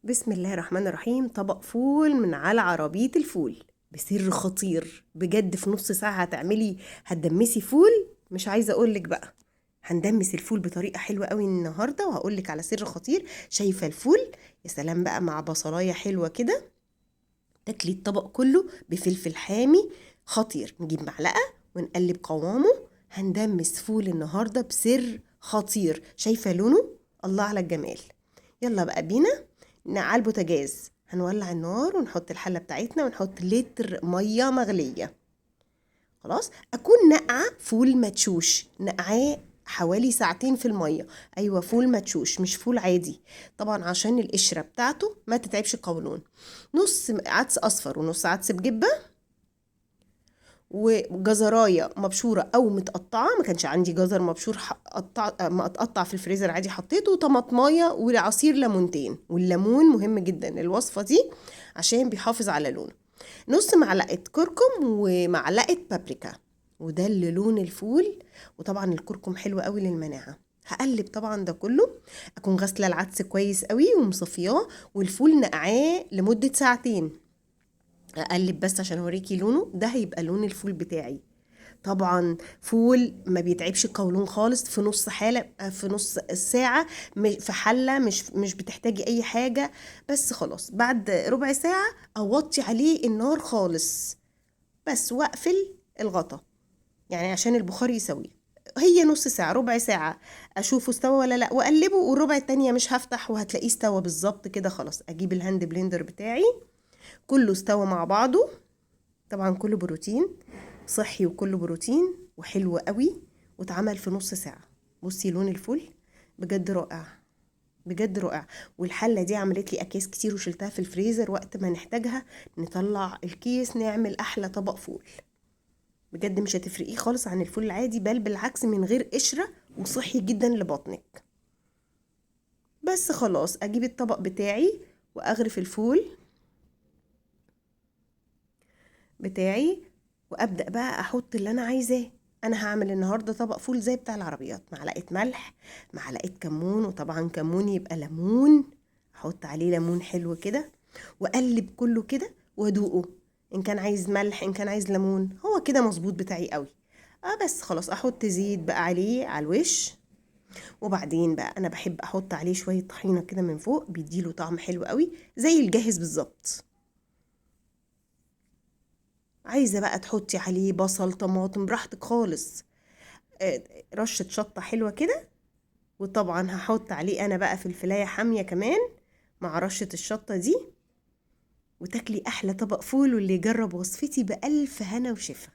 بسم الله الرحمن الرحيم. طبق فول من على عربية الفول بسر خطير بجد. في نص ساعة هتعملي هتدمسي فول، مش عايزة اقولك بقى. هندمس الفول بطريقة حلوة قوي النهاردة وهقولك على سر خطير. شايفة الفول؟ يا سلام بقى مع بصلاية حلوة كده، تاكلي الطبق كله بفلفل حامي خطير. نجيب معلقة ونقلب قوامه. هندمس فول النهاردة بسر خطير. شايفة لونه؟ الله على الجمال. يلا بقى بينا على البوتاجاز. هنولع النار ونحط الحلة بتاعتنا ونحط لتر مية مغلية. خلاص، أكون نقعة فول مدشوش، نقعاه حوالي ساعتين في المية. أيوة فول مدشوش مش فول عادي طبعا، عشان القشرة بتاعته ما تتعبش القولون. نص عدس أصفر ونص عدس بجبة وجزرايه مبشوره او متقطعه، ما كانش عندي جزر مبشور متقطع في الفريزر عادي حطيته، وطماطمايه وعصير ليمونتين. والليمون مهم جدا الوصفة دي عشان بيحافظ على لونه. نص معلقه كركم ومعلقة بابريكا، وده اللي لون الفول. وطبعا الكركم حلو قوي للمناعه. هقلب طبعا ده كله. اكون غاسله العدس كويس قوي ومصفياه، والفول نقعاه لمدة ساعتين. اقلب بس عشان اوريكي لونه. ده هيبقى لون الفول بتاعي. طبعا فول ما بيتعبش القولون خالص، في نص حاله، في نص ساعة، في حله، مش بتحتاجي اي حاجة. بس خلاص بعد ربع ساعة اوطي عليه النار خالص بس، واقفل الغطا يعني عشان البخار يسويه. هي نص ساعة ربع ساعة اشوفه استوى ولا لا واقلبه، والربع التانية مش هفتح وهتلاقيه استوى بالظبط كده. خلاص اجيب ال hand blender بتاعي، كله استوى مع بعضه. طبعا كله بروتين صحي وكله بروتين وحلو قوي، واتعمل في نص ساعة. بصي لون الفول بجد رائع، بجد رائع. والحلة دي عملت لي اكياس كتير وشلتها في الفريزر، وقت ما نحتاجها نطلع الكيس نعمل احلى طبق فول. بجد مش هتفرقيه خالص عن الفول العادي، بل بالعكس من غير قشرة وصحي جدا لبطنك. بس خلاص اجيب الطبق بتاعي واغرف الفول بتاعي وابدا بقى احط اللي انا عايزاه. انا هعمل النهارده طبق فول زي بتاع العربيات، معلقه ملح، معلقه كمون، وطبعا كمون يبقى ليمون، احط عليه ليمون حلو كده، واقلب كله كده وادوقه، ان كان عايز ملح ان كان عايز ليمون، هو كده مظبوط بتاعي قوي. بس خلاص احط زيت بقى عليه على الوش. وبعدين بقى انا بحب احط عليه شوية طحينه كده من فوق، بيديله طعم حلو قوي زي الجاهز بالظبط. عايزة بقى تحطي عليه بصل طماطم براحتك خالص. رشة شطة حلوة كده. وطبعا هحط عليه انا بقى فلفلاية حامية كمان مع رشة الشطة دي، وتاكلي احلى طبق فول. واللي يجرب وصفتي بألف هنا وشفا.